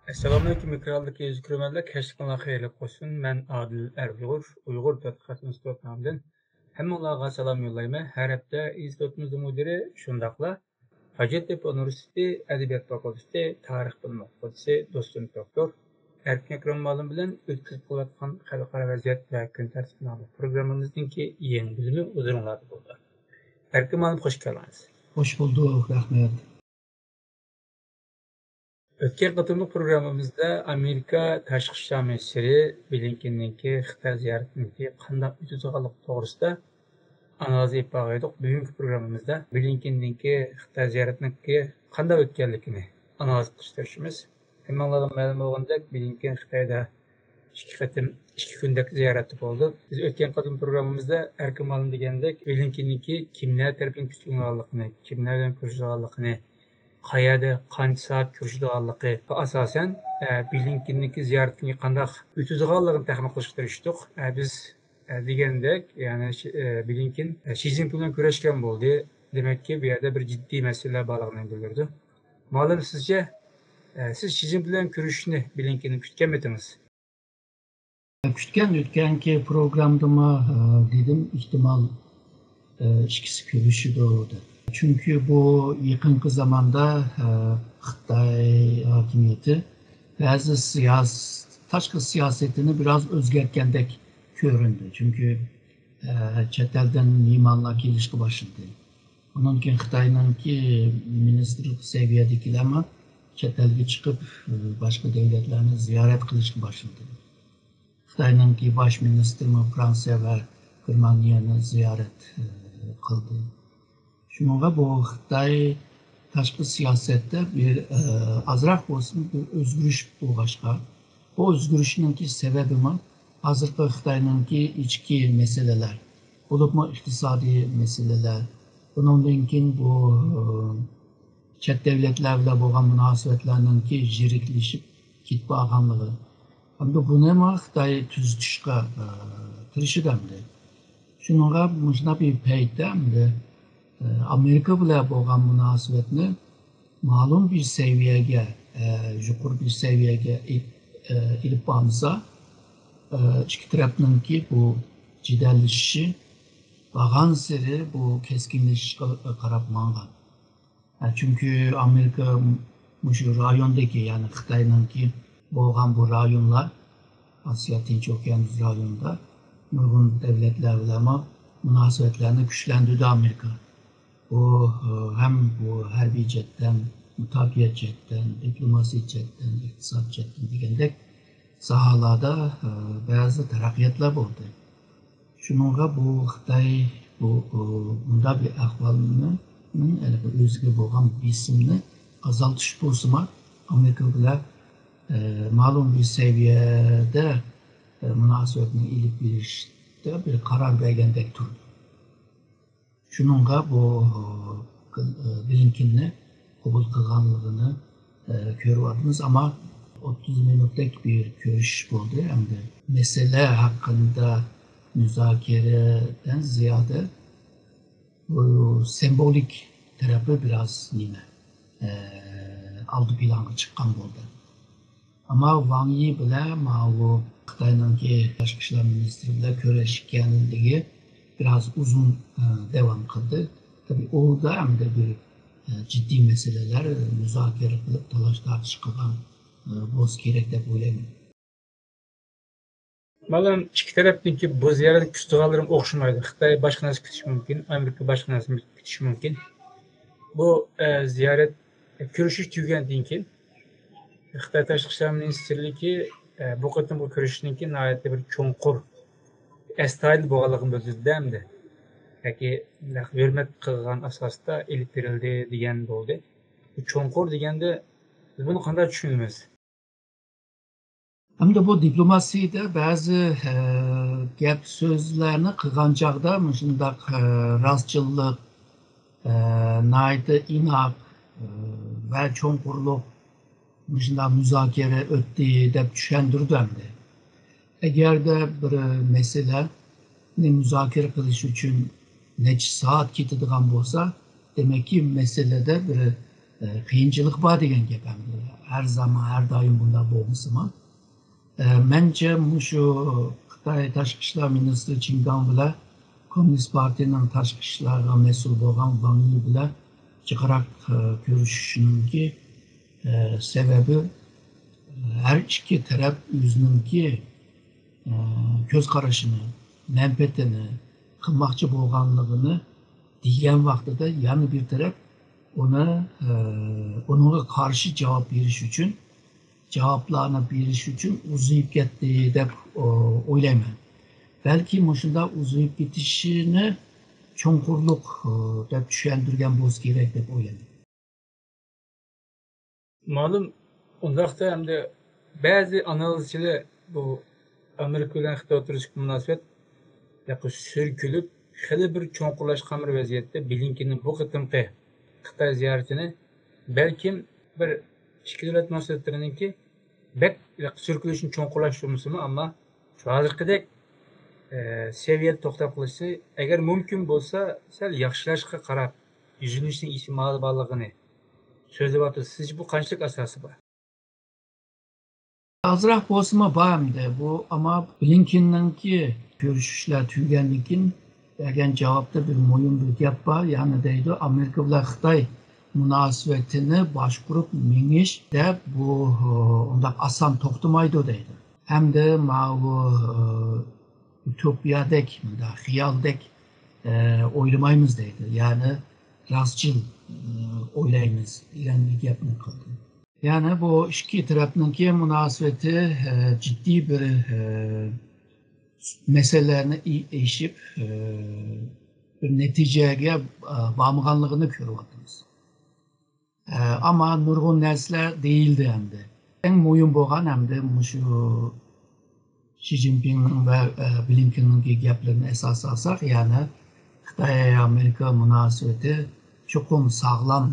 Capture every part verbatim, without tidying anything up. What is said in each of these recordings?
ئەسسالامۇئەلەيكۇم، ئېكراندىكى ئەزىز كۆرۈرمەنلەر، كەچلىكىڭلار خەيرلىك بولسۇن. مەن ئادىل ئەر ئۇيغۇر، ئۇيغۇر تەتقىقات ئىنستىتۇتى نامىدىن ھەممىڭلارغا سالام يوللايمەن. ھەر ھەپتە ئىنستىتۇتىمىزنىڭ مۇدىرى، شۇنداقلا ھاجەتتېپە ئۇنىۋېرسىتېتى ئەدەبىيات فاكۇلتېتى تارىخ بۆلۈمى ئوقۇتقۇچىسى دوستۇم دوكتور ئەركىن ئەكرەم مۇئەللىم بىلەن ئۆتكۈزۈپ قېلىۋاتقان خەلقئارا ۋەزىيەت ۋە كۈن تەرتىپى ناملىق پروگراممىمىزنىڭكى يېڭى بۆلۈمى ھۇزۇرۇڭلاردا بولىدۇ. ئەركىن مۇئەللىم، خوش كەلدىڭىز. خوش بولدۇق، رەھمەت. ئۆتكەن قېتىملىق پروگراممىمىزدا ئامېرىكا تاشقى ئىشلار مىنىستىرى بلىنكېننىڭكى خىتاي زىيارىتىنىڭكى قانداق ئۆتىدىغانلىقى توغرىسىدا ئانالىز ئېلىپ بارغانىدۇق. بۈگۈنكى پروگراممىمىزدا بلىنكېننىڭكى خىتاي زىيارىتىنىڭكى قانداق ئۆتكەنلىكىنى ئانالىز قىلىشقا تىرىشىمىز. ھەممىڭلارغا مەلۇم بولغاندەك، بلىنكېن خىتايدا ئىككى قېتىم، ئىككى كۈندەك زىيارەتتە بولدى. بىز ئۆتكەن قېتىم پروگراممىمىزدا ئەركىن مۇئەللىم دېگەندەك، بلىنكېننىڭكى كىملەر تەرىپىدىن كۈتۈلىدىغانلىقىنى، كىملەر بىلەن كۆرۈشىدىغانلىقىنى، قەيەردە، قانچە سائەت كۆرۈشىدىغانلىقىغا ئاساسەن، ئە، بلىنكېننىڭكى زىيارىتىنىڭ قانداق ئۆتىدىغانلىقىنى تەخمىن قىلىشقا تىرىشتۇق. ئە، بىز، ئە، دېگەندەك، يەنى شى-، ئە، بلىنكېن، ئە، شى جىنپىڭ بىلەن كۆرۈشكەن بولدى. دېمەككى، بۇ يەردە بىر جىددىي مەسىلىلەر بارلىقىنى بىلدۈرىدۇ. مۇئەللىم، سىزچە، ئە، سىز شى جىنپىڭ بىلەن كۆرۈشۈشنى بلىنكېندىن كۈتكەنمىدىڭىز؟ كۈتكەن، ئۆتكەنكى پروگرامدىمۇ، ئە، دېدىم، ئېھتىمال، ئە، ئىككىسى كۆرۈشىدۇ دەپ. چۈنكى بۇ يېقىنقى زاماندا، ئە، خىتاي ھاكىمىيىتى بەزى سىياس-، تاشقى سىياسىتىنى بىراز ئۆزگەرتكەندەك كۆرۈندى. چۈنكى، ئە، چەت ئەلدىن مېھمانلار كېلىشكە باشلىدى. ئۇنىڭدىن كېيىن خىتاينىڭكى مىنىستىرلىق سەۋىيەدىكىلەرمۇ چەت ئەلگە چىقىپ، ئە، باشقا دۆلەتلەرنى زىيارەت قىلىشقا باشلىدى. خىتاينىڭكى باش مىنىستىرىمۇ فرانسىيە ۋە گېرمانىيەنى زىيارەت، ئە، قىلدى. شۇنىڭغا بۇ خىتاي تاشقى سىياسەتتە بىر، ئە، ئازراق بولسىمۇ بىر ئۆزگىرىش بولغاچقا، بۇ ئۆزگىرىشنىڭكى سەۋەبىمۇ ھازىرقى خىتاينىڭكى ئىچكى مەسىلىلەر، بولۇپمۇ ئىقتىسادىي مەسىلىلەر، بۇنىڭدىن كېيىن بۇ، ئە، چەت دۆلەتلەر بىلەن بولغان مۇناسىۋەتلەرنىڭكى يىرىكلىشىپ كېتىپ بارغانلىقى. ئەمدى بۇنىمۇ خىتاي تۈزىتىشقا، ئە، تىرىشىدۇ ئەمدى. شۇنىڭغا مۇشۇنداق بىر پەيتتە ئەمدى، ئە، ئامېرىكا بىلەن بولغان مۇناسىۋەتنى مەلۇم بىر سەۋىيەگە، ئە، يۇقىرى بىر سەۋىيەگە ئېلىپ، ئە، ئېلىپ بارمىسا، ئە، ئىككى تەرەپنىڭكى بۇ جېدەللىشىشى بارغانسېرى بۇ كەسكىنلىشىشقا قاراپ ماڭغان. ئە، چۈنكى ئامېرىكا مۇشۇ رايوندىكى، يەنى خىتاينىڭكى بولغان بۇ رايونلار، ئاسىيا تىنچ ئوكيانى رايونىدا نۇرغۇن دۆلەتلەر بىلەنمۇ مۇناسىۋەتلەرنى كۈچلەندۈردى ئامېرىكا. بۇ، ئە، ھەم بۇ ھەربىي جەھەتتىن، مۇداپىئە جەھەتتىن، دىپلوماسىيە جەھەتتىن، ئىقتىساد جەھەتتىن دېگەندەك ساھەلەردە، ئە، بەزى تەرەققىياتلار بولدى. شۇنىڭغا بۇ خىتاي بۇ، ئۇ، بۇنداق بىر ئەھۋالنى، يەنى بۇ ئۆزىگە بولغان بېسىمنى ئازالتىش بولسىمۇ، ئامېرىكا بىلەن، ئە، مەلۇم بىر سەۋىيەدە، ئە، مۇناسىۋەتنى ئېلىپ بېرىشتە بىر قارار بەرگەندەك تۇردى. شۇنىڭغا بۇ، ئە، بلىنكېننى قوبۇل قىلغانلىقىنى، ئە، كۆرۈۋاتىمىز. ئەمما ئوتتۇز مىنۇتتەك بىر كۆرۈشۈش بولدى. ئەمدى مەسىلە ھەققىدە مۇزاكىرىدىن زىيادە، بۇ سىمۋولىك تەرەپى بىراز نېمە، ئە، ئالدى پىلانغا چىققان بولدى. ئەمما ۋاڭ يى بىلەن ماۋۇ خىتاينىڭكى تاشقى ئىشلار مىنىستىرى بىلەن كۆرۈشكەنلىكى بىراز ئۇزۇن، ئە، داۋام قىلدى. تەبىئىي، ئۇدا ئەمدى بىر، ئە، جىددىي مەسىلىلەر مۇزاكىرە قىلىپ، تالاش-تارتىش قىلغان، ئە، بولسا كېرەك دەپ ئويلايمەن. مەلۇم، ئىككى تەرەپنىڭكى بۇ زىيارەتنى كۈتىدىغانلىرىمۇ ئوخشىمايدۇ. خىتاي باشقا نەرسە كۈتۈشى مۇمكىن، ئامېرىكا باشقا نەرسە كۈتۈشى مۇمكىن. بۇ، ئە، زىيارەت، كۆرۈشۈش تۈگىگەندىن كېيىن، خىتاي تاشقى ئىشلار مىنىستىرلىكى، ئە، بۇ قېتىمقى كۆرۈشۈشنىڭكى ناھايىتى بىر چوڭقۇر، ئەستايىدىل بولغانلىقىنى بىلدۈردى ئەمدى. ياكى ھۆرمەت قىلغان ئاساستا ئېلىپ بېرىلدى دېگەن بولدى. بۇ چوڭقۇر دېگەندە، بىز بۇنى قانداق چۈشىنىمىز؟ ئەمدى بۇ دىپلوماسىيەدە بەزى، ئە، گەپ سۆزلەرنى قىلغان چاغدا مۇشۇنداق، ئە، راستچىللىق، ئە، ناھايىتى ئىناق، ئە، ۋە چوڭقۇرلۇق مۇشۇنداق مۇزاكىرە ئۆتتى دەپ چۈشەندۈرىدۇ ئەمدى. ئەگەردە بىر مەسىلەنى مۇزاكىرە قىلىش ئۈچۈن نەچچە سائەت كېتىدىغان بولسا، دېمەككى، مەسىلىدە بىر، ئە، ئە، قىيىنچىلىق بار دېگەن گەپ ئەمدى. ھەر زامان، ھەر دائىم بۇنداق بولمىسىمۇ. ئە، مەنچە مۇشۇ خىتاي تاشقى ئىشلار مىنىستىرى چىن گاڭ بىلەن كوممۇنىست پارتىيىنىڭ تاشقى ئىشلارغا مەسئۇل بولغان ۋاڭ يى بىلەن جىقراق، ئە، كۆرۈشۈشنىڭكى، ئە، سەۋەبى، ئە، ھەر ئىككى تەرەپ ئۆزىنىڭكى، ئە، كۆز قارىشىنى، مەنپەئەتىنى قىلماقچى بولغانلىقىنى دېگەن ۋاقتىدا يەنە بىر تەرەپ ئۇنى، ئە، ئۇنىڭغا قارشى جاۋاب بېرىش ئۈچۈن، جاۋابلارنى بېرىش ئۈچۈن ئۇزىيىپ كەتتى دەپ، ئو، ئويلايمەن. بەلكى مۇشۇنداق ئۇزىيىپ كېتىشىنى چوڭقۇرلۇق، ئو، دەپ چۈشەندۈرگەن بولسا كېرەك دەپ ئويلايمەن. مەلۇم، ئۇنداقتا ئەمدى بەزى ئانالىزچىلار بۇ ئامېرىكا بىلەن خىتاي ئوتتۇرىسىدىكى مۇناسىۋەت ياقى سۈركىلىپ، خېلى بىر چوڭقۇرلاشقان بىر ۋەزىيەتتە بلىنكېننىڭ بۇ قېتىمقى خىتاي زىيارىتىنى بەلكىم بىر ئىككى دۆلەت مۇناسىۋەتلىرىنىڭكى بەك سۈركىلىشنى چوڭقۇرلاشتۇرمىسىمۇ، ئەمما شۇ ھازىرقىدەك، ئە، سەۋىيەدە توختاپ قېلىشى، ئەگەر مۇمكىن بولسا، سەل ياخشىلاشقا قاراپ يۈزلىنىشنىڭ ئېھتىمالى بارلىقىنى سۆزلەۋاتىدۇ. سىزچە بۇ قانچىلىك ئاساسى بار؟ ئازراق بولسىمۇ بار ئەمدى بۇ، ئەمما بلىنكېننىڭكى كۆرۈشۈشلەر تۈگىگەندىن كېيىن بەرگەن جاۋابتا بىر مۇھىم بىر گەپ بار. يەنى دەيدۇ، ئامېرىكا بىلەن خىتاي مۇناسىۋىتىنى باشقۇرۇپ مېڭىش دەپ بۇ، ئۇنداق ئاسان توختىمايدۇ دەيدۇ. ھەمدە ماۋۇ، ئۇتوپىيەدەك، مۇنداق خىيالدەك، ئە، ئويلىمايمىز دەيدۇ. يەنى راستچىل، ئە، ئويلايمىز دېگەن گەپنى قىلدى. يەنى بۇ ئىككى تەرەپنىڭكى مۇناسىۋىتى، ئە، جىددىي بىر، ئە، مەسىلىلەرنى ئېشىپ، ئە، بىر نەتىجىگە، ئە، بارمىغانلىقىنى كۆرۈۋاتىمىز. ئە، ئەمما نۇرغۇن نەرسىلەر دېيىلدى ئەمدى. ئەڭ مۇھىم بولغان ئەمدى مۇشۇ شى جىنپىڭنىڭ ۋە، ئە، بلىنكېننىڭكى گەپلىرىنى ئاساس ئالساق، يەنى خىتاي-ئامېرىكا مۇناسىۋىتى چوقۇم ساغلام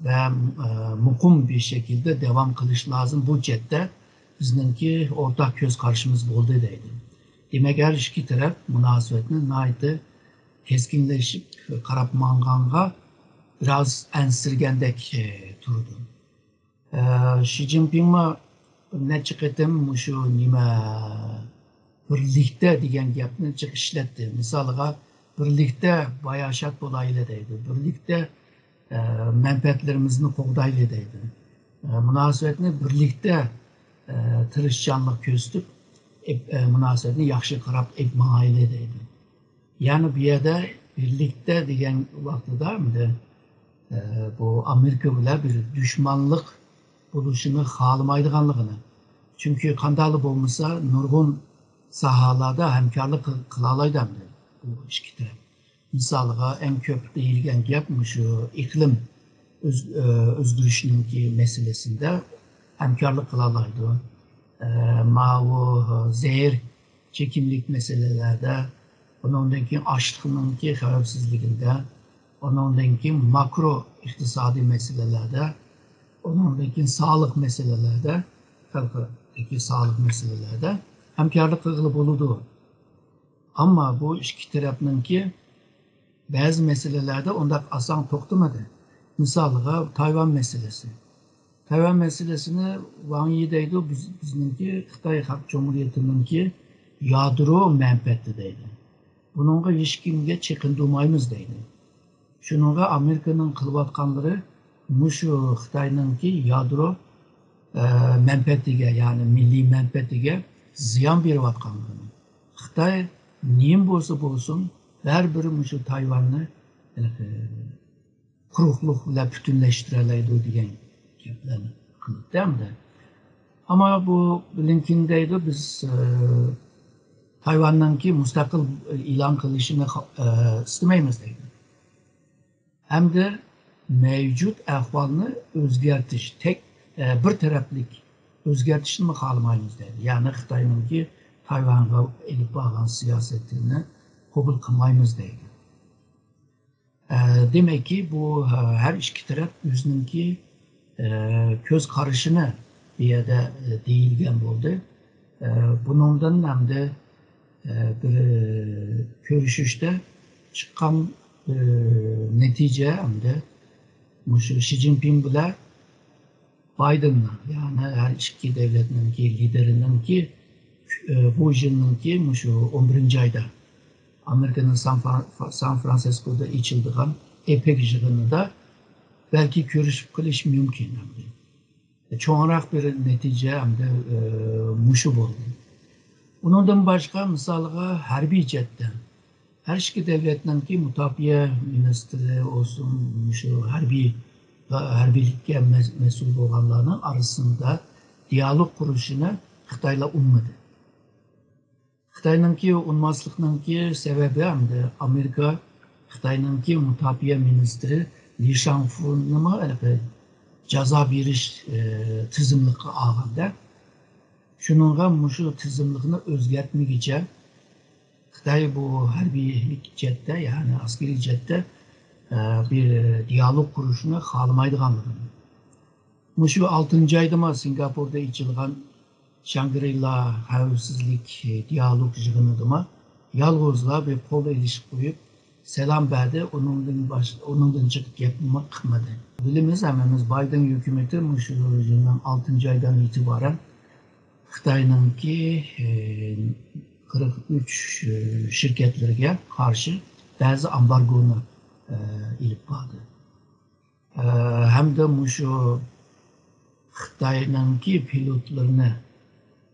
ۋە، ئە، مۇقىم بىر شەكىلدە داۋام قىلىشى لازىم. بۇ جەھەتتە بىزنىڭكى ئورتاق كۆز قارىشىمىز بولدى دەيدۇ. دېمەك، ھەر ئىككى تەرەپ مۇناسىۋەتنى ناھايىتى كەسكىنلىشىپ قاراپ ماڭغانغا بىراز ئەنسىرىگەندەك، ئە، تۇرىدۇ. ئە، شى جىنپىڭمۇ بىر نەچچە قېتىم مۇشۇ نېمە، بىرلىكتە دېگەن گەپنى جىق ئىشلەتتى. مىسالىغا، بىرلىكتە باياشات بولايلى دەيدۇ. بىرلىكتە، ئە، مەنپەئەتلىرىمىزنى قوغدايلى دەيدۇ. ئە، مۇناسىۋەتنى بىرلىكتە، ئە، تىرىشچانلىق كۆرسىتىپ، ئە، مۇناسىۋەتنى ياخشى قاراپ ئېلىپ ماڭايلى دەيدۇ. يەنى بۇ يەردە بىرلىكتە دېگەن ۋاقتىدا ئەمدى، ئە، بۇ ئامېرىكا بىلەن بىر دۈشمانلىق بولۇشىنى خالىمايدىغانلىقىنى. چۈنكى قانداقلا بولمىسا نۇرغۇن ساھەلەردە ھەمكارلىق قىل-، قىلالايدۇ ئەمدى بۇ ئىككى تەرەپ. مىسالىغا ئەڭ كۆپ دېيىلگەن گەپ مۇشۇ ئىقلىم ئۆز-، ئۆ-، ئۆزگىرىشىنىڭكى مەسىلىسىدە ھەمكارلىق قىلالايدۇ. ئە، ماۋۇ زەھەر چېكىملىك مەسىلىلەردە، ئۇنىڭدىن كېيىن ئاشلىقنىڭكى خەۋپسىزلىكىدە، ئۇنىڭدىن كېيىن ماكرو ئىقتىسادىي مەسىلىلەردە، ئۇنىڭدىن كېيىن سالىق مەسىلىلەردە، خەلقئارادىكى سالىق مەسىلىلەردە ھەمكارلىق قىلغىلى بولىدۇ. ئەمما بۇ ئىككى تەرەپنىڭكى بەزى مەسىلىلەردە ئۇنداق ئاسان توختىمىدى. مىسالىغا، تايۋان مەسىلىسى. تايۋان مەسىلىسىنى ۋاڭ يى دەيدۇ، بىز، بىزنىڭكى خىتاي خەلق جۇمھۇرىيىتىنىڭكى يادرو مەنپەئەتى دەيدۇ. بۇنىڭغا ھېچكىمگە چېقىندۇرمايمىز دەيدۇ. شۇنىڭغا ئامېرىكىنىڭ قىلىۋاتقانلىرى مۇشۇ خىتاينىڭكى يادرو، ئە، مەنپەئەتىگە، يەنى مىللىي مەنپەئەتىگە زىيان بېرىۋاتقانلىقىنى. خىتاي نېمە بولسا بولسۇن، بەرىبىر مۇشۇ تايۋاننى، ئە، قۇرۇقلۇق بىلەن پۈتۈنلەشتۈرەلەيدۇ دېگەن گەپلەرنى قىلدى ئەمدى. ئەمما بۇ بلىنكېن دەيدۇ، بىز، ئە، تايۋاننىڭكى مۇستەقىل ئېلان قىلىشىنى خا-، ئە، ئىستىمەيمىز دەيدۇ. ھەمدە مەۋجۇت ئەھۋالنى ئۆزگەرتىش، تەك، ئە، بىر تەرەپلىك ئۆزگەرتىشنىمۇ خالىمايمىز دەيدۇ. يەنى خىتاينىڭكى تايۋانغا ئېلىپ بارغان سىياسىتىنى قوبۇل قىلمايمىز دەيدۇ. ئە، دېمەككى، بۇ، ئە، ھەر ئىككى تەرەپ ئۆزىنىڭكى، ئە، كۆز قارىشىنى بۇ يەردە، ئە، دېيىلگەن بولدى. ئە، بۇنىڭدىن ئەمدى، ئە، بىر، ئە، كۆرۈشۈشتە چىققان، ئە، نەتىجە ئەمدى مۇشۇ شى جىنپىڭ بىلەن بايدېننىڭ، يەنى ھەر ئىككى دۆلەتنىڭكى لىدېرىنىڭكى، ئى، بۇ يىلنىڭكى مۇشۇ ئون بىرىنچى ئايدا ئامېرىكىنىڭ سان فر-، سان فرانسىسكودا ئېچىلىدىغان ئېپېك يىغىنىدا بەلكى كۆرۈشۈپ قېلىش مۇمكىن. چوڭراق بىر نەتىجە ئەمدى، ئى، مۇشۇ بولدى. ئۇنىڭدىن باشقا، مىسالغا، ھەربىي جەھەتتە ھەر ئىككى دۆلەتنىڭكى مۇداپىئە مىنىستىرى بولسۇن، مۇشۇ ھەربىي، ھەربىيلىككە مەس-، مەسئۇل بولغانلارنىڭ ئارىسىدا دىئالوگ قۇرۇشىنى خىتايلار ئۇنىمىدى. خىتاينىڭكى ئۇنىماسلىقنىڭكى سەۋەبى ئەمدى ئامېرىكا خىتاينىڭكى مۇداپىئە مىنىستىرى لى شاڭفۇنىمۇ ھېلىقى جازا بېرىش، ئى، تىزىملىققا ئالغاندا، شۇنىڭغا مۇشۇ تىزىملىقنى ئۆزگەرتمىگىچە خىتاي بۇ ھەربىي جەھەتتە، يەنى ئەسكىرىي جەھەتتە، ئە، بىر دىئالوگ قۇرۇشنى خالىمايدىغانلىقىنى. مۇشۇ ئالتىنچى ئايدىمۇ سىنگاپوردا ئېچىلغان شاڭگرىلا خەۋپسىزلىك دىئالوگ يىغىنىدىمۇ يالغۇزلا بىر قول ئېلىشىپ قويۇپ، سالام بەردى، ئۇنىڭدىن باش-، ئۇنىڭدىن جىق گەپمۇ قىلمىدى. بىلىمىز ھەممىمىز، بايدېن ھۆكۈمىتى مۇشۇ يىلنىڭ ئالتىنچى ئايدىن ئېتىبارەن خىتاينىڭكى، ئى، قىرىق ئۈچ، ئى، شىركەتلىرىگە قارشى بەزى ئامبارگونى، ئى، ئېلىپ باردى. ئى، ھەمدە مۇشۇ خىتاينىڭكى پىلوتلىرىنى،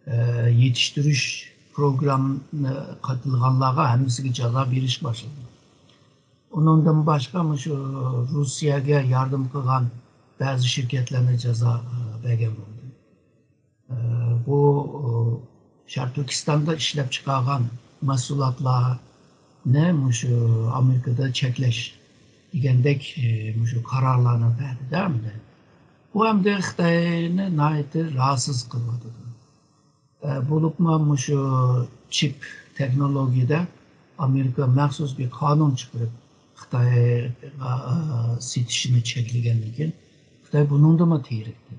ئى، يېتىشتۈرۈش پروگراممىسىغا قاتنىغانلارغا ھەممىسىگە جازا بېرىش باشلىدى. ئۇنىڭدىن باشقا مۇشۇ روسىيەگە ياردەم قىلغان بەزى شىركەتلەرنى جازا، ئى، بەرگەن بولدى. ئى، بۇ، ئى، شەرقىي تۈركىستاندا ئىشلەپ چىقارغان مەھسۇلاتلارنى مۇشۇ ئامېرىكىدا چەكلەش دېگەندەك، ئى، مۇشۇ قارارلارنى بەردى-دە ئەمدى. بۇ ئەمدى خىتاينى ناھايىتى راھەتسىز قىلىۋاتىدۇ. ئى، بولۇپمۇ مۇشۇ چىپ تېخنولوگىيەدە ئامېرىكا مەخسۇس بىر قانۇن چىقىرىپ، خىتايغا، ئى، سېتىشنى چەكلىگەندىن كېيىن، خىتاي بۇنىڭدىنمۇ تېرىكتى.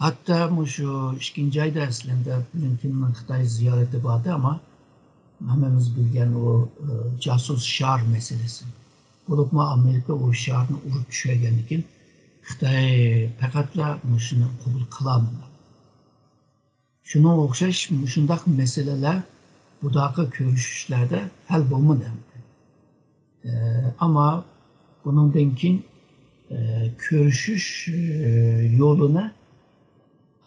ھەتتا مۇشۇ ئىككىنچى ئايدا ئەسلىدە بلىنكېننىڭ خىتاي زىيارىتى باردى، ئەمما ھەممىمىز بىلگەن ئۇ، ئى، جاسۇس شار مەسىلىسى. بولۇپمۇ ئامېرىكا ئۇ شارنى ئۇرۇپ چۈشۈرگەندىن كېيىن، خىتاي پەقەتلا مۇشۇنى قوبۇل قىلالمىدى. شۇنىڭغا ئوخشاش مۇشۇنداق مەسىلىلەر بۇداقى كۆرۈشۈشلەردە ھەل بولمىدى. ئەمما بۇنىڭدىن كېيىن، ئە، كۆرۈشۈش، ئە، يولىنى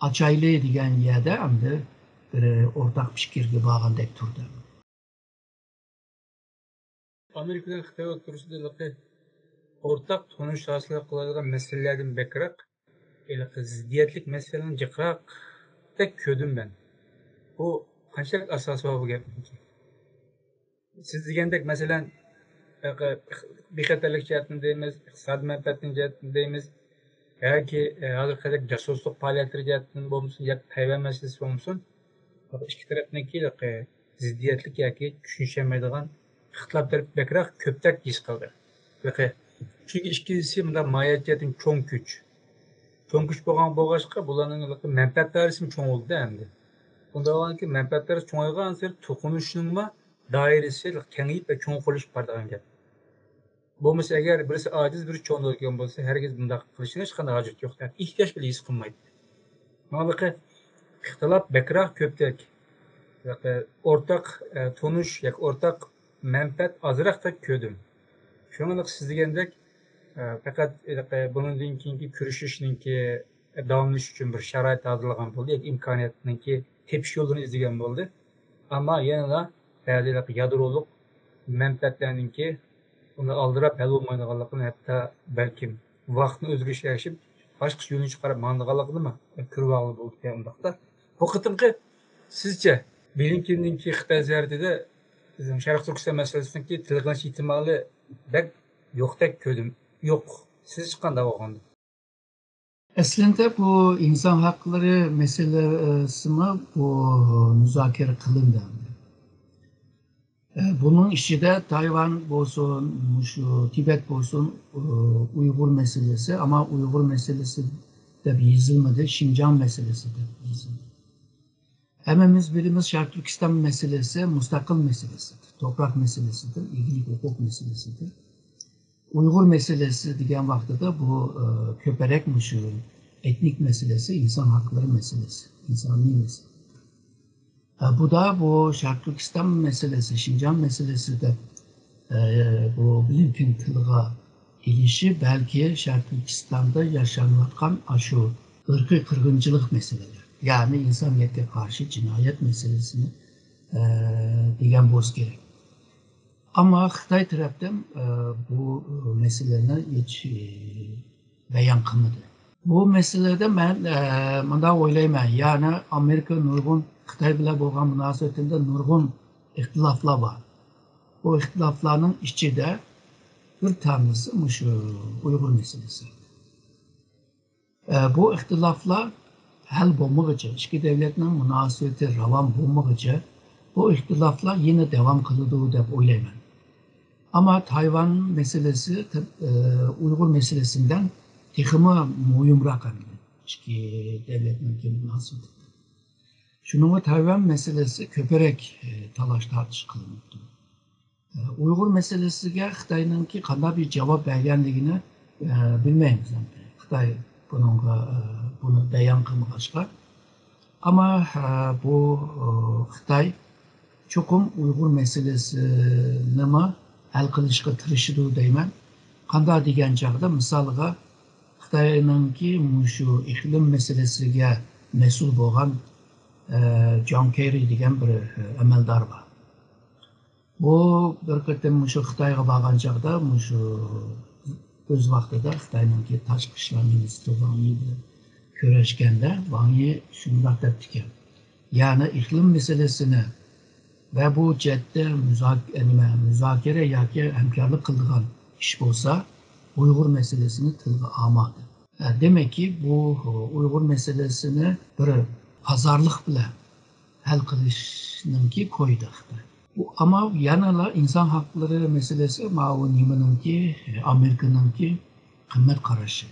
ئاچايلى دېگەن يەردە ئەمدى بىر ئورتاق پىكىرگە بارغاندەك تۇردى. ئامېرىكا بىلەن خىتاي ئوتتۇرىسىدا ھېلىقى ئورتاق تونۇش ھاسىل قىلالايدىغان مەسىلىلەردىن بەكرەك، ھېلىقى زىددىيەتلىك مەسىلىنىڭ جىقراقتەك كۆردۈم مەن. بۇ قانچىلىك ئاساسى بار بۇ گەپنىڭكى؟ سىز دېگەندەك، مەسىلەن، بىخەتەرلىك جەھەتتىن دەيمىز، ئىقتىسادىي مەنپەئەتنىڭ جەھەتتىن دەيمىز، ياكى، ئە، ھازىرقىدەك جاسۇسلۇق پائالىيەتلىرى جەھەتتىن بولمىسۇن، ياكى تەيۋەن مەسىلىسى بولمىسۇن، ئىككى تەرەپنىڭكى زىددىيەتلىك ياكى چۈشىنىشەلمەيدىغان ئىختىلاپ تەرىپى بەكرەك كۆپتەك ھېس قىلدى. چۈنكى ئىككىنچىسى مۇنداق ماھىيەت جەھەتتىن چوڭ كۈچ. چوڭ كۈچ بولغان بولغاچقا، بۇلارنىڭ مەنپەئەت دائىرىسىمۇ چوڭ بولدى ئەمدى. بۇنداق بولغاندىكىن مەنپەئەت دائىرىسى چوڭايغانسېرى توقۇنۇشنىڭمۇ دائىرىسى كېڭىيىپ ۋە چوڭقۇرلىشىپ بارىدىغان گەپ. بولمىسا ئەگەر بىرسى ئاجىز، بىرسى چوڭ بولىدىغان بولسا، ھەرگىز بۇنداق قىلىشنىڭ ھېچقانداق ھاجىتى يوق. ئېھتىياج بىلەن ھېس قىلمايدۇ. ماڭلىقى ئىختىلاپ بەكرەك كۆپتەك، ئورتاق، ئە، تونۇش ياكى ئورتاق مەنپەئەت ئازراقتەك كۆردۈم. شۇڭا سىز دېگەندەك، ئە، پەقەت، ئە، بۇنىڭدىن كېيىنكى كۆرۈشۈشنىڭكى داۋاملىشىش ئۈچۈن بىر شارائىت ھازىرلىغان بولدى ياكى ئىمكانىيەتنىڭكى تېپىش يولىنى ئىزدىگەن بولدى. ئەمما يەنىلا بەزى يادرولۇق مەنپەئەتلەرنىڭكى ئۇنى ئالدىراپ ھەل بولمايدىغانلىقىنى، ھەتتا بەلكىم ۋاقىتنىڭ ئۆزگىرىشىگە ئەگىشىپ باشقىچە يۆنىلىش قاراپ ماڭىدىغانلىقىنىمۇ كۆرۈۋالغىلى بولىدىكەن ئۇنداقتا. بۇ قېتىمقى سىزچە بلىنكېننىڭكى خىتاي زىيارىتىدە بىزنىڭ شەرقىي تۈركىستان مەسىلىسىنىڭكى تىلغا ئېلىنىش ئېھتىمالى بەك يوقتەك كۆردۈم. يوق. سىزچە قانداق بولغاندۇ؟ ئەسلىدە بۇ ئىنسان ھەقلىرى مەسىلىسىمۇ بۇ مۇزاكىرە قىلىندى. ئە، بۇنىڭ ئىچىدە تايۋان بولسۇن، مۇشۇ تىبەت بولسۇن، ئۇ، ئۇيغۇر مەسىلىسى، ئەمما ئۇيغۇر مەسىلىسى دەپ يېزىلمىدى، شىنجاڭ مەسىلىسى دەپ يېزىلدى. ھەممىمىز بىلىمىز، شەرقىي تۈركىستان مەسىلىسى مۇستەقىل مەسىلىسىدۇر، توپراق مەسىلىسىدۇر، ئىگىلىك ھوقۇق مەسىلىسىدۇر. ئۇيغۇر مەسىلىسى دېگەن ۋاقتىدا بۇ، ئە، كۆپرەك مۇشۇ ئېتنىك مەسىلىسى، ئىنسان ھەقلىرى مەسىلىسى، ئىنسانىي مەسىلە. ئە، بۇدا بۇ شەرقىي تۈركىستان مەسىلىسى، شىنجاڭ مەسىلىسى دەپ، ئە، بۇ بلىنكېن تىلغا ئېلىشى بەلكى شەرقىي تۈركىستاندا ياشانىۋاتقان ئاشۇ ئىرقىي قىرغىنچىلىق مەسىلىلىرى، يەنى ئىنسانىيەتكە قارشى جىنايەت مەسىلىسىنى، ئە، دېگەن بولسا كېرەك. ئەمما خىتاي تەرەپتىن، ئە، بۇ مەسىلىنى ھېچ، ئە، بايان قىلمىدى. بۇ مەسىلىدە مەن، ئە، مۇنداق ئويلايمەن، يەنى ئامېرىكا نۇرغۇن خىتاي بىلەن بولغان مۇناسىۋىتىدە نۇرغۇن ئىختىلاپلار بار. بۇ ئىختىلاپلارنىڭ ئىچىدە بىر تانىسى مۇشۇ ئۇيغۇر مەسىلىسى. ئە، بۇ ئىختىلاپلار ھەل بولمىغۇچە، ئىككى دۆلەتنىڭ مۇناسىۋىتى راۋان بولمىغۇچە، بۇ ئىختىلاپلار يەنە داۋام قىلىدۇ دەپ ئويلايمەن. ئەمما تايۋان مەسىلىسى، ئە، ئۇيغۇر مەسىلىسىدىن تېخىمۇ مۇھىمراق ئەمدى ئىككى دۆلەتنىڭكى مۇناسىۋىتىدە. شۇنىڭغا تايۋان مەسىلىسى كۆپرەك، ئە، تالاش-تارتىش قىلىنىپتۇ. ئۇيغۇر مەسىلىسىگە خىتاينىڭكى قانداق بىر جاۋاب بەرگەنلىكىنى، ئە، بىلمەيمىز ئەمدى. خىتاي بۇنىڭغا، ئە، بۇنى بايان قىلمىغاچقا. ئەمما، ئە، بۇ، ئە، خىتاي چوقۇم ئۇيغۇر مەسىلىسىنىمۇ ھەل قىلىشقا تىرىشىدۇ دەيمەن. قانداق دېگەن چاغدا، مىسالغا، خىتاينىڭكى مۇشۇ ئىقلىم مەسىلىسىگە مەسئۇل بولغان، ئە، جان كېررى دېگەن بىر، ئە، ئەمەلدار بار. بۇ بىر قېتىم مۇشۇ خىتايغا بارغان چاغدا، مۇشۇ ئۆز ۋاقتىدا خىتاينىڭكى تاشقى ئىشلار مىنىستىرى ۋاڭ يى بىلەن كۆرۈشكەندە، ۋاڭ يى شۇنداق دەپتىكەن، يەنى ئىقلىم مەسىلىسىنى ۋە بۇ جەھەتتە مۇزاك-، نېمە، مۇزاكىرە ياكى ھەمكارلىق قىلىدىغان ئىش بولسا، ئۇيغۇر مەسىلىسىنى تىلغا ئالمايدۇ. دېمەككى، بۇ ئۇيغۇر مەسىلىسىنى بىر پازارلىق بىلەن ھەل قىلىشنىڭكى كويىدا خىتاي. بۇ، ئەمما يەنىلا ئىنسان ھەقلىرى مەسىلىسى ماۋۇ نېمىنىڭكى، ئامېرىكىنىڭكى قىممەت قارىشى.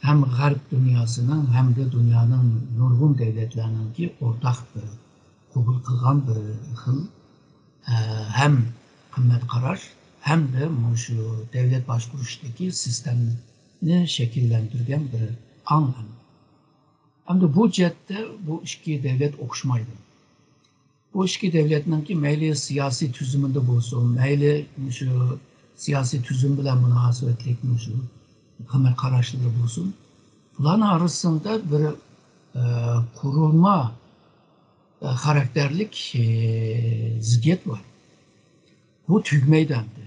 ھەم غەرب دۇنياسىنىڭ، ھەمدە دۇنيانىڭ نۇرغۇن دۆلەتلەرنىڭكى ئورتاق بىر قوبۇل قىلغان بىر خىل، ئە، ھەم قىممەت قاراش، ھەمدە مۇشۇ دۆلەت باشقۇرۇشتىكى سىستېمىنى شەكىللەندۈرگەن بىر ئاڭ. ئەمدى بۇ جەھەتتە بۇ ئىككى دۆلەت ئوخشىمايدۇ. بۇ ئىككى دۆلەتنىڭكى مەيلى سىياسىي تۈزۈمىدە بولسۇن، مەيلى مۇشۇ سىياسىي تۈزۈم بىلەن مۇناسىۋەتلىك مۇشۇ قىممەت قاراشلىرى بولسۇن، بۇلارنىڭ ئارىسىدا بىر، ئە، قۇرۇلما، ئە، خاراكتېرلىك، ئە، زىددىيەت بار. بۇ تۈگىمەيدۇ ئەمدى.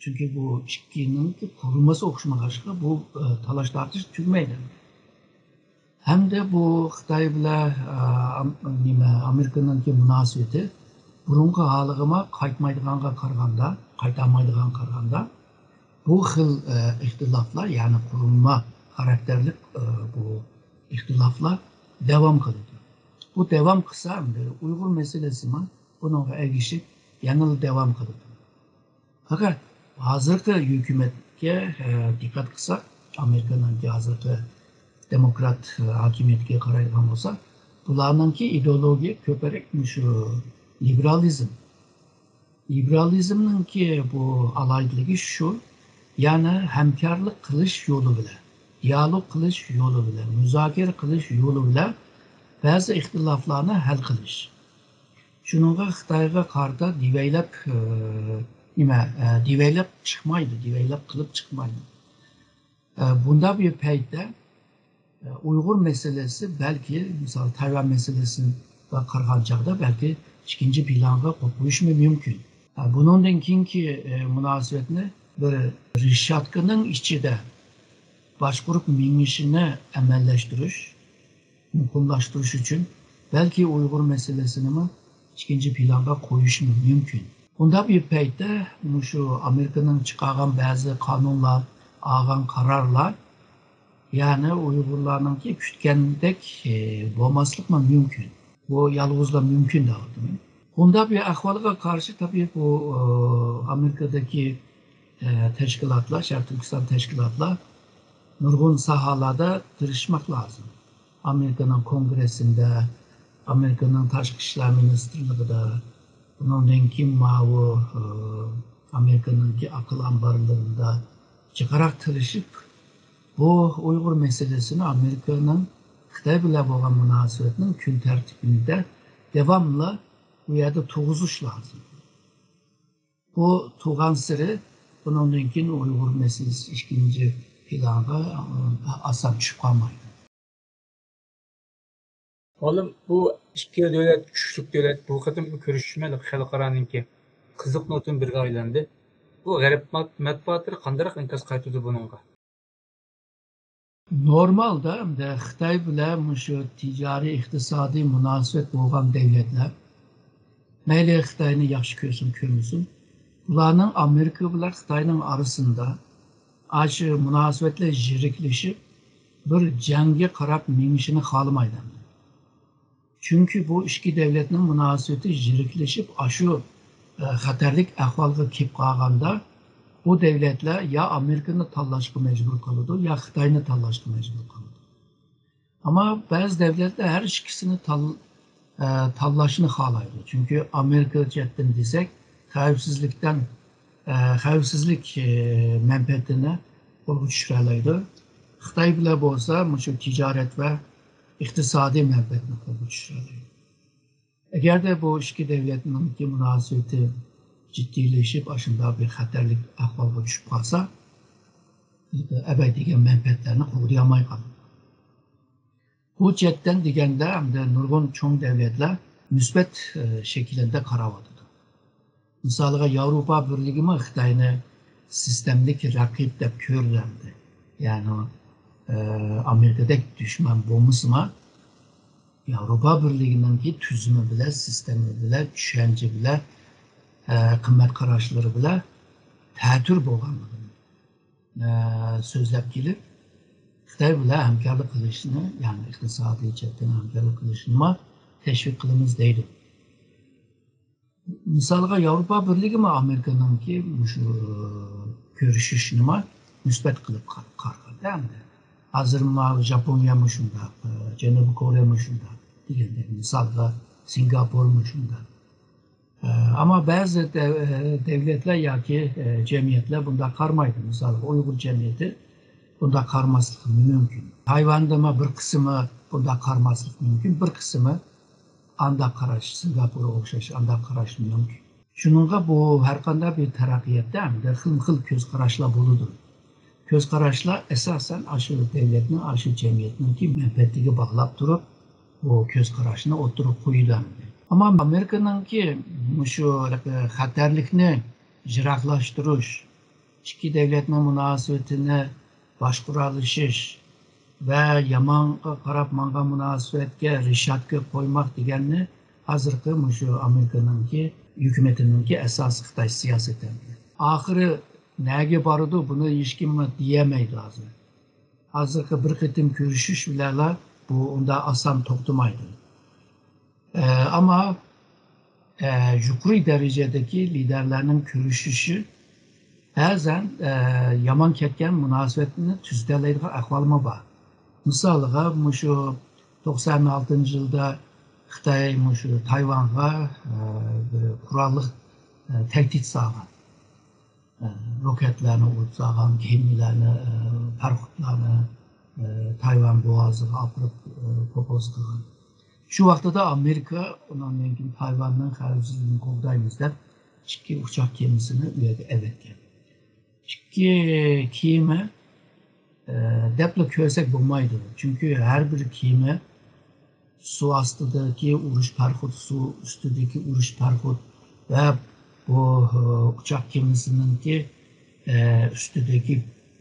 چۈنكى بۇ ئىككىنىڭكى قۇرۇلمىسى ئوخشىمىغاچقا، بۇ، ئە، تالاش-تارتىش تۈگىمەيدۇ. ھەمدە بۇ خىتاي بىلەن، ئە، ئام-، نېمە، ئامېرىكىنىڭكى مۇناسىۋىتى بۇرۇنقى ھالىغىمۇ قايتمايدىغانغا قارىغاندا، قايتالمايدىغانغا قارىغاندا، بۇ خىل، ئە، ئىختىلاپلار، يەنى قۇرۇلما خاراكتېرلىك، ئە، بۇ ئىختىلاپلار داۋام قىلىدۇ. بۇ داۋام قىلسا، ئەمدى ئۇيغۇر مەسىلىسىمۇ بۇنىڭغا ئەگىشىپ يەنىلا داۋام قىلىدۇ. پەقەت ھازىرقى ھۆكۈمەتكە، ئە، دىققەت قىلساق، ئامېرىكىنىڭكى ھازىرقى دېموكرات، ئە، ھاكىمىيىتىگە قارايدىغان بولساق، بۇلارنىڭكى ئىدېئولوگىيە كۆپرەك مۇشۇ لىبېرالىزم. لىبېرالىزمنىڭكى بۇ ئالاھىدىلىكى شۇ، يەنى ھەمكارلىق قىلىش يولى بىلەن، دىئالوگ قىلىش يولى بىلەن، مۇزاكىرە قىلىش يولى بىلەن بەزى ئىختىلاپلارنى ھەل قىلىش. شۇنىڭغا خىتايغا قارىتا دېۋەيلەپ، ئە، نېمە، ئە، دېۋەيلەپ چىقمايدۇ، دېۋەيلەپ قىلىپ چىقمايدۇ. ئە، بۇنداق بىر پەيتتە، ئە، ئۇيغۇر مەسىلىسى بەلكى، مىسال، تايۋان مەسىلىسىگە قارىغان چاغدا بەلكى ئىككىنچى پىلانغا قويۇشمۇ مۇمكىن. ئە، بۇنىڭدىن كېيىنكى، ئە، مۇناسىۋەتنى بىر رېشاتكىنىڭ ئىچىدە باشقۇرۇپ مېڭىشىنى ئەمەلىيلەشتۈرۈش، مۇقىملاشتۇرۇش ئۈچۈن بەلكى ئۇيغۇر مەسىلىسىنىمۇ ئىككىنچى پىلانغا قويۇشمۇ مۇمكىن. بۇنداق بىر پەيتتە مۇشۇ ئامېرىكىنىڭ چىقارغان بەزى قانۇنلار، ئالغان قارارلار، يەنى ئۇيغۇرلارنىڭكى كۈتكەندەك، ئى، بولماسلىقمۇ مۇمكىن. بۇ يالغۇزلا مۇمكىن دەۋاتىمەن. بۇنداق بىر ئەھۋالغا قارشى، تەبىئىي، بۇ، ئى، ئامېرىكىدىكى، ئى، تەشكىلاتلار، شەرقىي تۈركىستان تەشكىلاتلار نۇرغۇن ساھەلەردە تىرىشماق لازىم. ئامېرىكىنىڭ كونگرېسسىندا، ئامېرىكىنىڭ تاشقى ئىشلار مىنىستىرلىقىدا، ئۇنىڭدىن كېيىن ماۋۇ، ئى، ئامېرىكىنىڭكى ئاقىل ئامبارلىرىدا جىقراق تىرىشىپ، بۇ ئۇيغۇر مەسىلىسىنى ئامېرىكىنىڭ خىتاي بىلەن بولغان مۇناسىۋەتنىڭ كۈن تەرتىپىدە داۋاملىق بۇ يەردە تۇرغۇزۇش لازىم. بۇ تۇرغانسېرى بۇنىڭدىن كېيىن ئۇيغۇر مەسىلىسى ئىككىنچى پىلانغا، ئاسان چۈشۈپ قالمايدۇ. مۇئەللىم، بۇ ئىككى دۆلەت، كۈچلۈك دۆلەت، بۇ قېتىمقى كۆرۈشۈشمە خەلقئارانىڭكى قىزىق نۇقتىدىن بىرىگە ئايلاندى. بۇ غەرب مەت-، مەتبۇئاتلىرى قانداق ئىنكاس قايتۇردى بۇنىڭغا؟ نورمالدا ئەمدى خىتاي بىلەن مۇشۇ تىجارىي، ئىقتىسادىي مۇناسىۋەت بولغان دەۋلەتلەر، مەيلى خىتاينى ياخشى كۆرسۇن، كۆرمىسۇن، بۇلارنىڭ ئامېرىكا بىلەن خىتاينىڭ ئارىسىدا ئاشۇ مۇناسىۋەتلەر يىرىكلىشىپ، بىر جەڭگە قاراپ مېڭىشىنى خالىمايدۇ. چۈنكى بۇ ئىككى دەۋلەتنىڭ مۇناسىۋىتى يىرىكلىشىپ، ئاشۇ، ئە، خەتەرلىك ئەھۋالغا كېلىپ قالغاندا، بۇ دەۋلەتلەر يا ئامېرىكىنى تاللاشقا مەجبۇر قالىدۇ، يا خىتاينى تاللاشقا مەجبۇر قالىدۇ. ئەمما بەزى دەۋلەتلەر ھەر ئىككىسىنى تال-، ئە، تاللاشنى خالايدۇ. چۈنكى ئامېرىكا جەھەتتىن دېسەك، خەۋپسىزلىكتىن، ئە، خەۋپسىزلىك، ئە، مەنپەئەتىنى قولغا چۈشۈرەلەيدۇ. خىتاي بىلەن بولسا مۇشۇ تىجارەت ۋە ئىقتىسادىي مەنپەئەتنى قولغا چۈشۈرەلەيدۇ. ئەگەردە بۇ ئىككى دەۋلەتنىڭكى مۇناسىۋىتى جىددىيلىشىپ، ئاشۇنداق بىر خەتەرلىك ئەھۋالغا چۈشۈپ قالسا، ئەبەدىيگە مەنپەئەتلەرنى قوغدىيالماي قالىدۇ. بۇ جەھەتتىن دېگەندە، ئەمدى نۇرغۇن چوڭ دەۋلەتلەر مۇسبەت، ئە، شەكىلدە قاراۋاتىدۇ. مىسالغا، ياۋروپا بىرلىكىمۇ خىتاينى سىستېمىلىك رەقىب دەپ كۆرىدۇ ئەمدى. يەنى، ئە، ئامېرىكىدەك دۈشمەن بولمىسىمۇ، ياۋروپا بىرلىكىنىڭكى تۈزۈمى بىلەن، سىستېما بىلەن، چۈشەنچە بىلەن، ئە، قىممەت قاراشلىرى بىلەن تەتۈر بولغانلىقىنى، ئە، سۆزلەپ كېلىپ، خىتاي بىلەن ھەمكارلىق قىلىشنى، يەنى ئىقتىسادىي جەھەتتىن ھەمكارلىق قىلىشنىمۇ تەشۋىق قىلىمىز دەيدۇ. مىسالغا، ياۋروپا بىرلىكىمۇ ئامېرىكىنىڭكى مۇشۇ، ئە، كۆرۈشۈشىنىمۇ مۇسبەت قىلىپ قار-، قارىغان ئەمدى. ھازىر ماۋۇ ژاپونىيەمۇ شۇنداق، ئە، جەنۇبىي كورېيەمۇ شۇنداق دېگەندەك، مىسالغا، سىنگاپورمۇ شۇنداق. ئە، ئەمما بەزى دەۋ-، ئە، دەۋلەتلەر ياكى، ئە، جەمئىيەتلەر بۇنداق قارىمايدۇ. مىسالغا، ئۇيغۇر جەمئىيىتى بۇنداق قارىماسلىقى مۇمكىن. تايۋاندىمۇ بىر قىسمى بۇنداق قارىماسلىقى مۇمكىن، بىر قىسمى ئانداق قاراش، سىنگاپورغا ئوخشاش ئانداق قاراش مۇمكىن. شۇنىڭغا بۇ ھەرقانداق بىر تەرەققىياتتا ئەمدى خىلمۇ خىل كۆز قاراشلار بولىدۇ. كۆز قاراشلار ئاساسەن ئاشۇ دەۋلەتنىڭ، ئاشۇ جەمئىيەتنىڭكى مەنپەئەتىگە باغلاپ تۇرۇپ، بۇ كۆز قاراشنى ئوتتۇرىغا قويىدۇ ئەمدى. ئەمما ئامېرىكىنىڭكى مۇشۇ خەتەرلىكنى يىراقلاشتۇرۇش، ئىككى دەۋلەتنىڭ مۇناسىۋىتىنى باشقۇرالىشىش ۋە يامانغا قاراپ ماڭغان مۇناسىۋەتكە رېشاتكا قويماق دېگەننى ھازىرقى مۇشۇ ئامېرىكىنىڭكى ھۆكۈمىتىنىڭكى ئاساسىي خىتاي سىياسىتى. ئاخىرى نەگە بارىدۇ، بۇنى ھېچكىم دېيەلمەيدۇ ھازىر. ھازىرقى بىر قېتىم كۆرۈشۈش بىلەنلا بۇ ئۇنداق ئاسان توختىمايدۇ. ئە، ئەمما، ئە، يۇقىرى دەرىجىدىكى لىدەرلەرنىڭ كۆرۈشۈشى بەزەن، ئە، يامان كەتكەن مۇناسىۋەتنى تۈزىتەلەيدىغان ئەھۋالمۇ بار. مىسالىغا، مۇشۇ توقسان ئالتىنچى يىلدا خىتاي مۇشۇ تايۋانغا، ئە، بىر قوراللىق، ئە، تەھدىت سالغان. ئە، روكەتلەرنى ئۇرۇپ سالغان، كېمىلەرنى، ئە، پاراخوتلارنى، ئە، تايۋان بوغازىغا ئاپىرىپ، ئە، پوپوز قىلغان. شۇ ۋاقتىدا ئامېرىكا ئۇنىڭدىن كېيىن تايۋاننىڭ خەۋپسىزلىكىنى قوغدايمىز دەپ، ئىككى ئۇچاق كېمىسىنى ئۇ يەرگە ئەۋەتكەن. ئىككى كېمە، ئە، دەپلا كۆرسەك بولمايدۇ. چۈنكى ھەر بىر كېمە سۇ ئاستىدىكى ئۇرۇش پاراخوت، سۇ ئۈستىدىكى ئۇرۇش پاراخوت ۋە بۇ، ئۇچاق كېمىسىنىڭكى، ئە، ئۈستىدىكى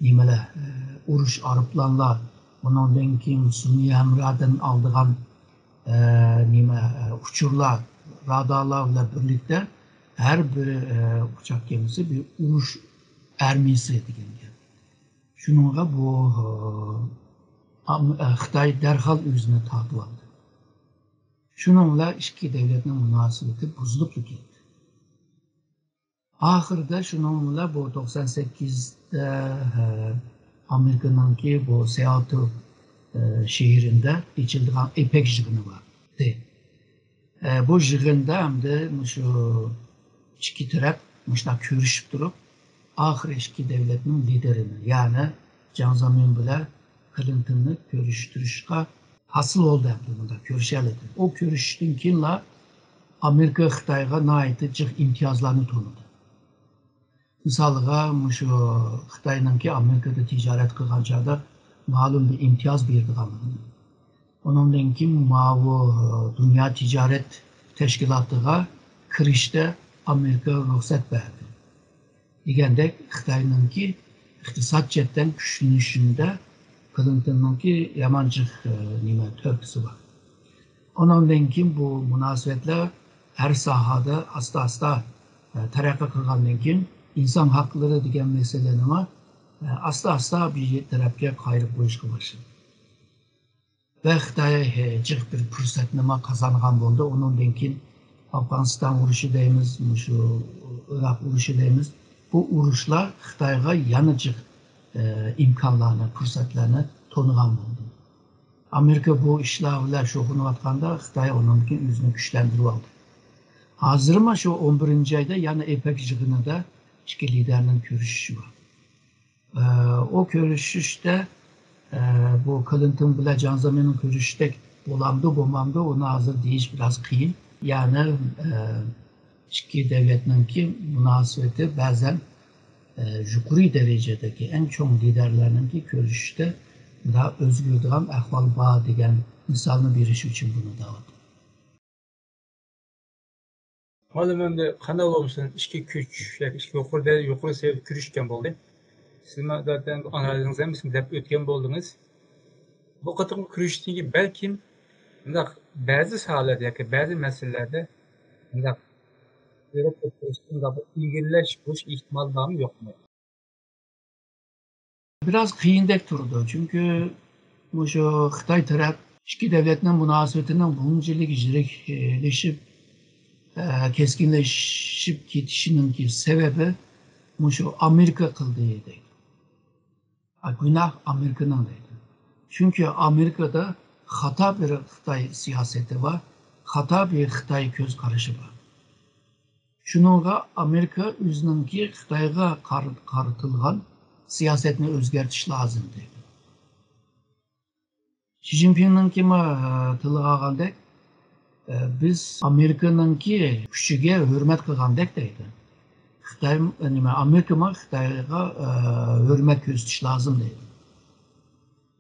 نېمىلەر، ئە، ئۇرۇش ئايروپىلانلار، ئۇنىڭدىن كېيىن سۈنئىي ھەمراھدىن ئالىدىغان، ئە، نېمە، ئە، ئۇچۇرلار، رادارلار بىلەن بىرلىكتە ھەر بىر، ئە، ئۇچاق كېمىسى بىر ئۇرۇش ئارمىيىسى دېگەن گەپ. شۇنىڭغا بۇ، ئام-، خىتاي دەرھال ئۆزىنى تارتىۋالدى. شۇنىڭ بىلەن ئىككى دەۋلەتنىڭ مۇناسىۋىتى بۇزۇلۇپلا كەتتى. ئاخىرىدا شۇنىڭ بىلەن بۇ توقسان سەككىزدە، ئامېرىكىنىڭكى بۇ سېئاتل، شەھىرىدە ئېچىلىدىغان ئېپەك يىغىنى بار ئىدى. بۇ يىغىندا ئەمدى مۇشۇ ئىككى تەرەپ مۇشۇنداق كۆرۈشۈپ تۇرۇپ، ئاخىرى ئىككى دۆلەتنىڭ لىدېرىنى، يەنى جاڭ زېمىن بىلەن كلىنتوننى كۆرۈشتۈرۈشكە ھاسىل بولدى، ئەمدى مۇنداق كۆرۈشەلىدى. ئۇ كۆرۈشۈشتىن كېيىنلا ئامېرىكا خىتايغا ناھايىتى جىق ئىمتىيازلارنى تونىدى. مىسالىغا، مۇشۇ خىتاينىڭكى ئامېرىكىدا تىجارەت قىلغان چاغدا مەلۇم بىر ئىمتىياز بېرىدىغانلىقىنى، ئۇنىڭدىن كېيىن ماۋۇ دۇنيا تىجارەت تەشكىلاتىغا كىرىشتە ئامېرىكا رۇخسەت بەردى دېگەندەك، خىتاينىڭكى ئىقتىساد جەھەتتىن كۈچلىنىشىندە كلىنتوننىڭكى يامان جىق، ئە، نېمە، تۆھپىسى بار. ئۇنىڭدىن كېيىن بۇ مۇناسىۋەتلەر ھەر ساھەدە ئاستا-ئاستا، ئە، تەرەققىي قىلغاندىن كېيىن، ئىنسان ھەقلىرى دېگەن مەسىلىنىمۇ، ئە، ئاستا-ئاستا بىر تەرەپكە قايرىپ قويۇشقا باشلىدى. ۋە خىتاي، ئە، جىق بىر پۇرسەتنىمۇ قازانغان بولدى. ئۇنىڭدىن كېيىن ئافغانىستان ئۇرۇشى دەيمىز، مۇشۇ ئىراق ئۇرۇشى دەيمىز. بۇ ئۇرۇشلار خىتايغا يەنە جىق، ئە، ئىمكانلارنى، پۇرسەتلەرنى تونۇغان بولدى. ئامېرىكا بۇ ئىشلار بىلەن شۇغۇللىنىۋاتقاندا، خىتاي ئۇنىڭدىن كېيىن ئۆزىنى كۈچلەندۈرۈۋالدى. ھازىرمۇ شۇ ئون بىرىنچى ئايدا يەنە ئېپەك يىغىنىدا ئىككى لىدەرنىڭ كۆرۈشۈشى بار. ئە، ئۇ كۆرۈشۈشتە، ئە، بۇ كلىنتون بىلەن جاڭ زېمىننىڭ كۆرۈشۈشتەك بولامدۇ، بولمامدۇ، ئۇنى ھازىر دېيىش بىراز قىيىن. يەنى، ئە، ئىككى دۆلەتنىڭكى مۇناسىۋىتى بەزەن، ئە، يۇقىرى دەرىجىدىكى ئەڭ چوڭ لىدەرلەرنىڭكى كۆرۈشۈشتە مۇنداق ئۆزگىرىدىغان ئەھۋال بار دېگەن مىسالنى بېرىش ئۈچۈن بۇنى دەۋاتىمەن. مۇئەللىم، ئەمدى قانداق بولمىسۇن، ئىككى كۈچ ياكى ئىككى يۇقىرى دەرىجە، يۇقىرى سەۋىيەدە كۆرۈشكەن بولدى. سىزمۇ زاتەن ئانالىزىڭىزنى ھەممىسىنى دەپ ئۆتكەن بولدىڭىز. بۇ قېتىمقى كۆرۈشۈشتىن كېيىن بەلكىم مۇنداق بەزى ساھەلەردە ياكى بەزى مەسىلىلەردە مۇنداق يۈرەك كۆتۈرۈشتىن مۇنداق بىر ئىلگىرىلەش بولۇش ئېھتىمالى بارمۇ، يوقمۇ؟ بىراز قىيىندەك تۇرىدۇ، چۈنكى مۇشۇ خىتاي تەرەپ ئىككى دۆلەتنىڭ مۇناسىۋىتىنىڭ بۇنچىلىك يىرىكلىشىپ، ئە، كەسكىنلىشىپ كېتىشىنىڭكى سەۋەبى مۇشۇ ئامېرىكا قىلدى دەيدۇ. ئا، گۇناھ ئامېرىكىنىڭ دەيدۇ. چۈنكى ئامېرىكىدا خاتا بىر خىتاي سىياسىتى بار، خاتا بىر خىتاي كۆز قارىشى بار. شۇنىڭغا ئامېرىكا ئۆزىنىڭكى خىتايغا قار-، قارىتىلغان سىياسەتنى ئۆزگەرتىش لازىم دەيدۇ. شى جىنپىڭنىڭكىمۇ، ئە، تىلغا ئالغاندەك، ئە، بىز ئامېرىكىنىڭكى كۈچىگە ھۆرمەت قىلغاندەك دەيدۇ. خىتاي، نېمە، ئامېرىكىمۇ خىتايغا، ئە، ھۆرمەت كۆرسىتىش لازىم دەيدۇ.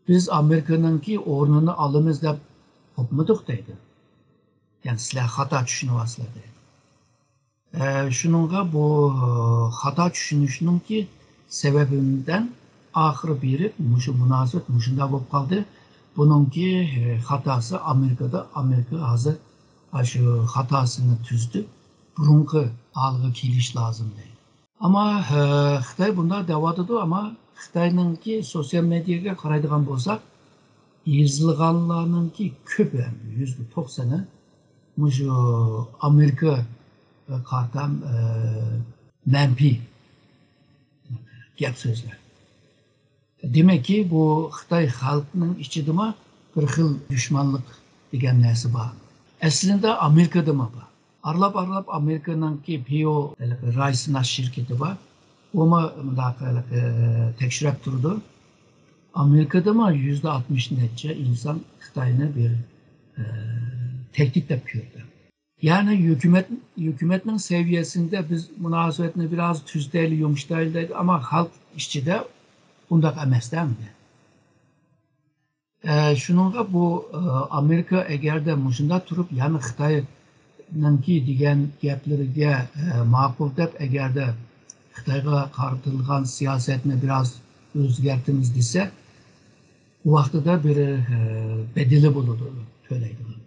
بىز ئامېرىكىنىڭكى ئورنىنى ئالىمىز دەپ قوپمىدۇق دەيدۇ. يەنى سىلەر خاتا چۈشىنىۋالىسىلەر دەيدۇ. ئە، شۇنىڭغا بۇ، ئە، خاتا چۈشىنىشنىڭكى سەۋەبىدىن ئاخىرى بېرىپ مۇشۇ مۇناسىۋەت مۇشۇنداق بولۇپ قالدى. بۇنىڭكى، ئە، خاتاسى ئامېرىكىدا، ئامېرىكا ھازىر ئاشۇ خاتاسىنى تۈزىتىپ، بۇرۇنقى ھالىغا كېلىش لازىم دەيدۇ. ئەمما، ئە، خىتاي بۇنداق دەۋاتىدۇ، ئەمما خىتاينىڭكى سوتسىيال مېدىياغا قارايدىغان بولساق، يېزىلغانلارنىڭكى كۆپى، يۈزدە توقسىنى مۇشۇ ئامېرىكىغا قارىتا، ئە، مەنپىي گەپ سۆزلەر. دېمەككى، بۇ خىتاي خەلقىنىڭ ئىچىدىمۇ بىر خىل دۈشمەنلىك دېگەن نەرسە بار. ئەسلىدە ئامېرىكىدىمۇ بار. ئارىلاپ-ئارىلاپ ئامېرىكىنىڭكى پىيو ھېلىقى راي سىناش شىركىتى بار. ئۇمۇ مۇنداق ھېلىقى تەكشۈرۈپ تۇرىدۇ. ئامېرىكىدىمۇ يۈزدە ئاتمىش نەچچە ئىنسان خىتاينى بىر، ئە، تەھدىت دەپ كۆردى. يەنى ھۆكۈمەت، ھۆكۈمەتنىڭ سەۋىيەسىندە بىز مۇناسىۋەتنى بىراز تۈزىتەيلى، يۇمشىتايلى دەيدۇ، ئەمما خەلق ئىچىدە ئۇنداق ئەمەس-دە ئەمدى. ئە، شۇنىڭغا بۇ، ئە، ئامېرىكا ئەگەردە مۇشۇنداق تۇرۇپ، يەنە خىتاينىڭكى دېگەن گەپلىرىگە، ئە، ماقۇل دەپ، ئەگەردە خىتايغا قارىتىلغان سىياسەتنى بىراز ئۆزگەرتىمىز دېسە، ئۇ ۋاقتىدا بىر، ئە، بەدىلى بولىدۇ تۆلەيدىغان.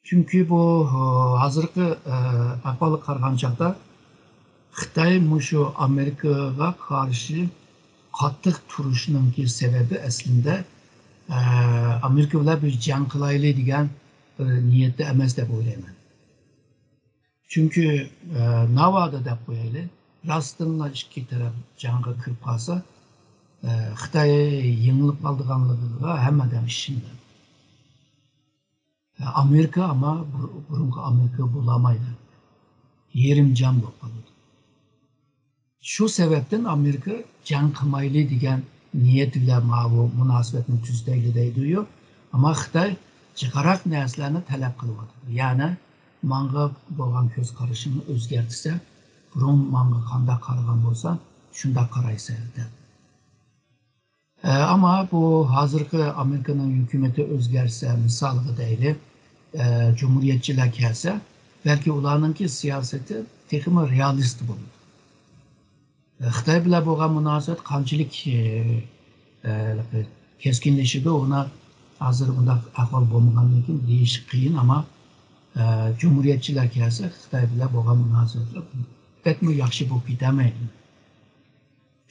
چۈنكى بۇ، ھازىرقى، ئەھۋالغا قارىغان چاغدا خىتاي مۇشۇ ئامېرىكىغا قارشى قاتتىق تۇرۇشنىڭكى سەۋەبى ئەسلىدە، ئامېرىكا بىلەن بىر جەڭ قىلايلى دېگەن بىر نىيەتتە ئەمەس دەپ ئويلايمەن. چۈنكى، ناۋادا دەپ قويايلى، راستتىنلا ئىككى تەرەپ جەڭگە كىرىپ قالسا، خىتاي يېڭىلىپ قالىدىغانلىقىغا ھەممە ئادەم ئىشىنىدۇ. ئامېرىكا ئەمما بۇر-، بۇرۇنقى ئامېرىكا بولالمايدۇ. يېرىم جان بولۇپ قالىدۇ. شۇ سەۋەبتىن ئامېرىكا جەڭ قىلمايلى دېگەن نىيەت بىلەن ماۋۇ مۇناسىۋەتنى تۈزىتەيلى دەيدۇ. ئەمما خىتاي جىقراق نەرسىلەرنى تەلەپ قىلىۋاتىدۇ. يەنى ماڭا بولغان كۆز قارىشىڭنى ئۆزگەرتسە، بۇرۇن ماڭا قانداق قارىغان بولساڭ، شۇنداق قارايسەن دەپ. ئە، ئەمما بۇ ھازىرقى ئامېرىكىنىڭ ھۆكۈمىتى ئۆزگەرسە، مىسالغا دەيلى، ئە، جۇمھۇرىيەتچىلەر كەلسە، بەلكى ئۇلارنىڭكى سىياسىتى تېخىمۇ رېئالىست بولىدۇ. ئە، خىتاي بىلەن بولغان مۇناسىۋەت قانچىلىك، ئە، ئە، كەسكىنلىشىدۇ، ئۇنى ھازىر ئۇنداق ئەھۋال بولمىغاندىن كېيىن دېيىش قىيىن، ئەمما، ئە، جۇمھۇرىيەتچىلەر كەلسە، خىتاي بىلەن بولغان مۇناسىۋەتلەر بەكمۇ ياخشى بولۇپ كېتەلمەيدۇ.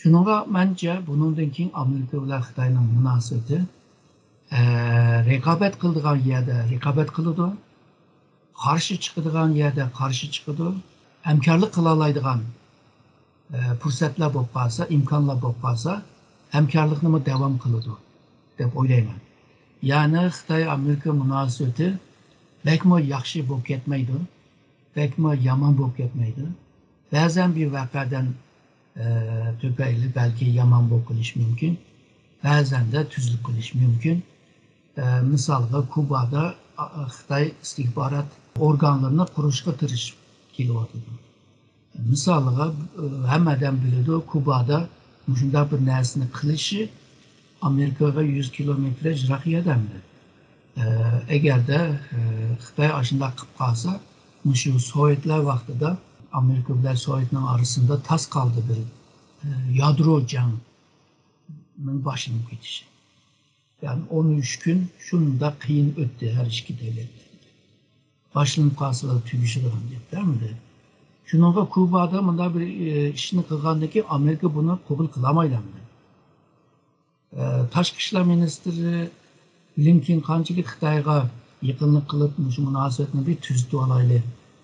شۇنىڭغا مەنچە، بۇنىڭدىن كېيىن ئامېرىكا بىلەن خىتاينىڭ مۇناسىۋىتى، ئە، رىقابەت قىلىدىغان يەردە رىقابەت قىلىدۇ، قارشى چىقىدىغان يەردە قارشى چىقىدۇ، ھەمكارلىق قىلالايدىغان، ئە، پۇرسەتلەر بولۇپ قالسا، ئىمكانلار بولۇپ قالسا، ھەمكارلىقنىمۇ داۋام قىلىدۇ دەپ ئويلايمەن. يەنى خىتاي ئامېرىكا مۇناسىۋىتى بەكمۇ ياخشى بولۇپ كەتمەيدۇ، بەكمۇ يامان بولۇپ كەتمەيدۇ. بەزەن بىر ۋەقەدىن، ئە، تۈپەيلى بەلكى يامان بولۇپ قېلىشى مۇمكىن، بەزەندە تۈزۈلۈپ قېلىشى مۇمكىن. ئە، مىسالغا، كۇبادا، ئا، خىتاي ئىستىخبارات ئورگانلىرىنى قۇرۇشقا تىرىشىپ كېلىۋاتىدۇ. مىسالغا، ئە، ھەممە ئادەم بىلىدۇ، كۇبادا مۇشۇنداق بىر نەرسىنى قىلىشى ئامېرىكىغا يۈز كىلومېتىر يىراق يەردە ئەمدى. ئە، ئەگەردە، ئە، خىتاي ئاشۇنداق قىلىپ قالسا، مۇشۇ سوۋېتلار ۋاقتىدا ئامېرىكا بىلەن سوۋېتنىڭ ئارىسىدا تاس قالدى بىر، ئە، يادرو جەڭنىڭ باشلىنىپ كېتىشى. يەنى ئون ئۈچ كۈن شۇنداق قىيىن ئۆتتى ھەر ئىككى دۆلەتتە. باشلىنىپ قالسىلا تۈگىشىدىغان گەپ ئەمدى. شۇنىڭغا كۇبادا مۇنداق بىر، ئى، ئىشنى قىلغاندىن كېيىن ئامېرىكا بۇنى قوبۇل قىلالمايدۇ ئەمدى. ئى، تاشقى ئىشلار مىنىستىرى بلىنكېن قانچىلىك خىتايغا يېقىنلىق قىلىپ، مۇشۇ مۇناسىۋەتنى بىر تۈزىتىۋالايلى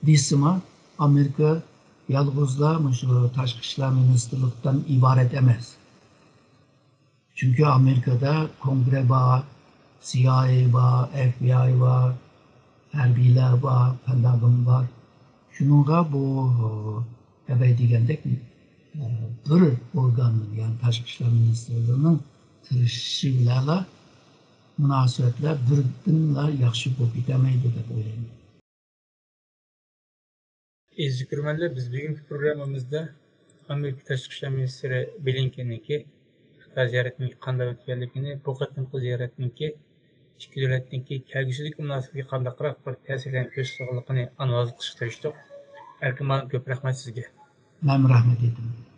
دېسىمۇ، ئامېرىكا يالغۇزلا مۇشۇ تاشقى ئىشلار مىنىستىرلىقتىن ئىبارەت ئەمەس. چۈنكى ئامېرىكىدا كونگرې بار، سىي ئاي ئەي بار، ئېف بىي ئاي بار، ھەربىيلەر بار، پېنتاگون بار. شۇنىڭغا بۇ، ئەبەي دېگەندەك، بىر ئورگاننىڭ، يەنى تاشقى ئىشلار مىنىستىرلىقىنىڭ تىرىشىشى بىلەنلا مۇناسىۋەتلەر بىردىنلا ياخشى بولۇپ كېتەلمەيدۇ دەپ ئويلايمەن. ئەزىز كۆرۈرمەنلەر، بىز بۈگۈنكى پروگراممىمىزدا ئامېرىكا تاشقى ئىشلار مىنىستىرى بلىنكېننىڭكى خىتاي زىيارىتىنىڭ قانداق ئۆتكەنلىكىنى، بۇ قېتىمقى زىيارەتنىڭكى ئىككى دۆلەتنىڭكى كەلگۈسىدىكى مۇناسىۋىتىگە قانداقراق بىر تەسىرلەرنى كۆرسىتىدىغانلىقىنى ئانالىز قىلىشقا تىرىشتۇق. ئەركىن مۇئەللىم، كۆپ رەھمەت سىزگە. مەنمۇ رەھمەت ئېيتىمەن.